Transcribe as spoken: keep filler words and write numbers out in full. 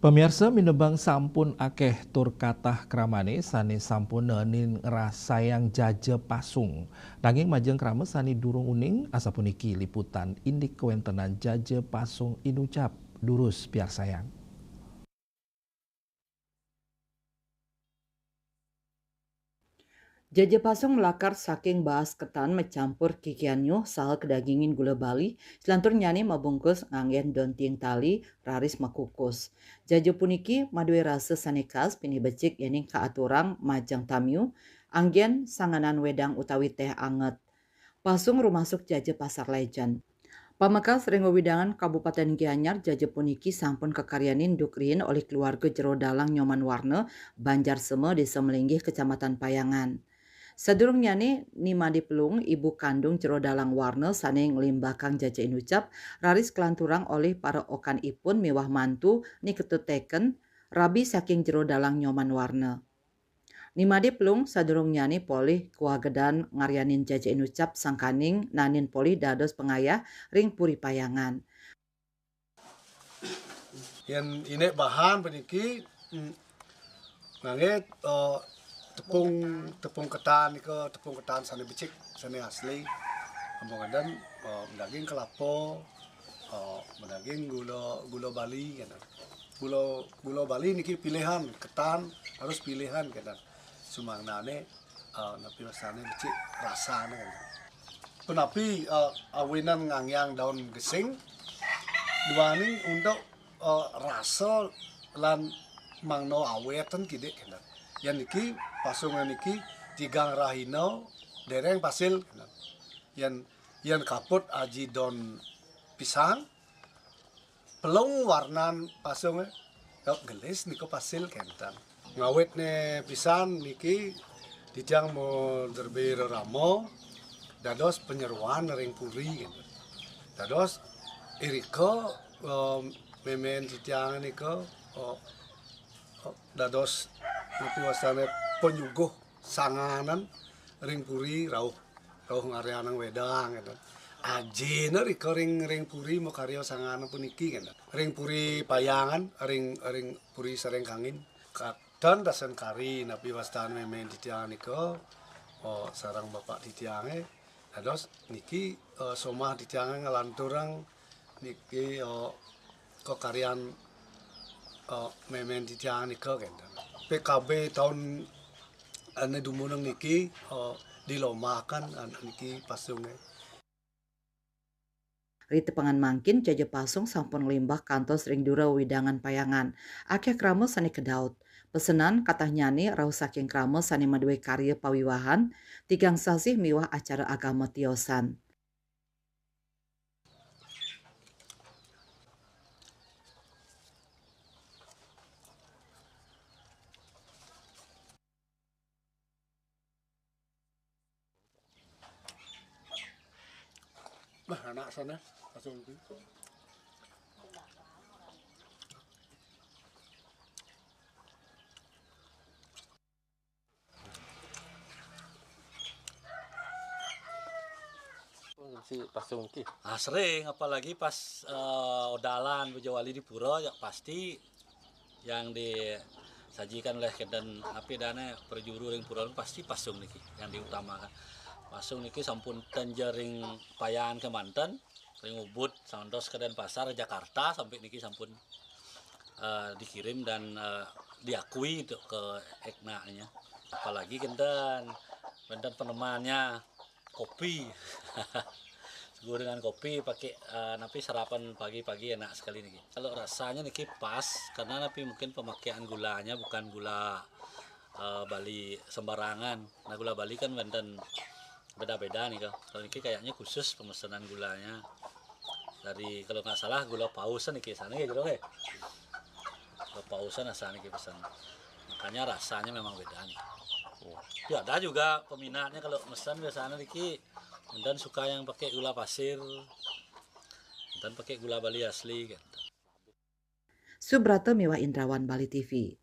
Pamiarsa, minebang sampun akéh tur katah kramané sané sampun nenin ngrasayang jaja pasung. Nanging majeng krama sané durung uning, asapuniki liputan indik kawéntenan jaja pasung inucap. Durus piarsayang. Jaja pasung malakar saking baas ketan macampur kikian nyuh saha kadagingin gula bali, salanturnnyané mabungkus nganggén dontiing tali, raris makukus. Jaja puniki madué rasa sané khas pinih becik yéning kaaturang majeng tamiu, anggén sanganan wédang utawi téh anget. Pasung rumasuk jaja Pasar Léjén. Pamekas ring wewidangan Kabupatén Gianyar, jaja puniki sampun kakaryanin duk riin olih keluarga Jero Dalang Nyoman Warna, Banjar Sema, Désa Melinggih, Kecamatan Payangan. Sadurungnyané Ni Madé Pelung, ibu kandung Jero Dalang Warna sané nglimbakang jaja inucap, raris kalanturang olih para okanipun miwah mantu niketutéken rabi saking Jero Dalang Nyoman Warna. Ni Madé Pelung sadurungnyané polih kawagedan ngaryanin jaja inucap sangkaning nanin polih dados pangayah ring Puri Payangan. Yén indik bahan puniki, mm, nganggé, eh, tepung, tepung ketan nika, tepung ketan sané becik, sané asli. Ampun kénten, eh, madaging kelapa, eh, madaging gula, gula bali kénten. Gula, gula bali niki pilihan, ketan harus pilihan kénten. Sumangdané, eh, napi wastané becik rasané kénten. Punapi, eh, awinan nganggéang daun gesing, duaning untuk, eh, rasa lan mangda awéten kidik kénten. Yén niki pasungé niki tigang rahina déréng pasil kénten. Yén, yén kaput aji daun pisang, pelung warnan pasungé, ya, gelis nika pasil kénten. Ngawitné pisan niki titiang maderbé rerama dados panyeroan ring puri kénten. Dados irika, em, mémén titiang nika, eh, eh, dados napi wastané panyuguh sanganan ring puri rauh, rauh ngaryanang wédang kénten. Ajina rika ring, ring puri makarya sanganan puniki kénten. Ring Puri Payangan, ring, ring Puri Sarengkangin. Katon dasan kari napi wastané mémén titiang nika, oh, sareng bapak titiangé. Dados niki, eh, somah titiangé nglanturang niki, eh, kakaryan, eh, mémén titiang nika kénten. P K B taun ané dumuneng niki, eh, dilombakan, eh, niki pasungé. Ritepengan mangkin jaja pasung sampun nglimbak kantos ring dura wewidangan Payangan. Akéh krama sané kadaut. Pesenan katahnyané rauh saking krama sané madué karya pawiwahan, tigang sasih miwah acara agama tiosan. Nah, enak sana, pasung itu. Si pasung ki. Ah, sering, apalagi pas, eh, odalan Bojowali di pura, ya pasti yang disajikan oleh kenten api dane perjuru ring pura pasti pasung niki yang diutamakan. Pasung niki sampun tenjering payan kemanten, ring Ubud, santos ke Denpasar, Jakarta, sampai niki sampun, eh, dikirim dan, eh, diakui untuk ke eknanya. Apalagi kenten, kenten penemannya kopi. Suguh dengan kopi pakai, eh, napi sarapan pagi-pagi enak sekali niki. Kalau rasanya niki pas, karena napi mungkin pemakaian gulanya bukan gula, eh, Bali sembarangan. Nah, gula Bali kan wenten beda-beda nih, kok. Kalau niki kayaknya khusus pemesanan gulanya dari, kalau nggak salah, gula paus niki sana ya, Jero, ya. Gula pausan asal niki pesan. Makanya rasanya memang beda nih. Tapi ada juga peminatnya kalau pesan biasanya niki, dan suka yang pakai gula pasir, dan pakai gula Bali asli kan. Subrata miwah Indrawan, Bali T V.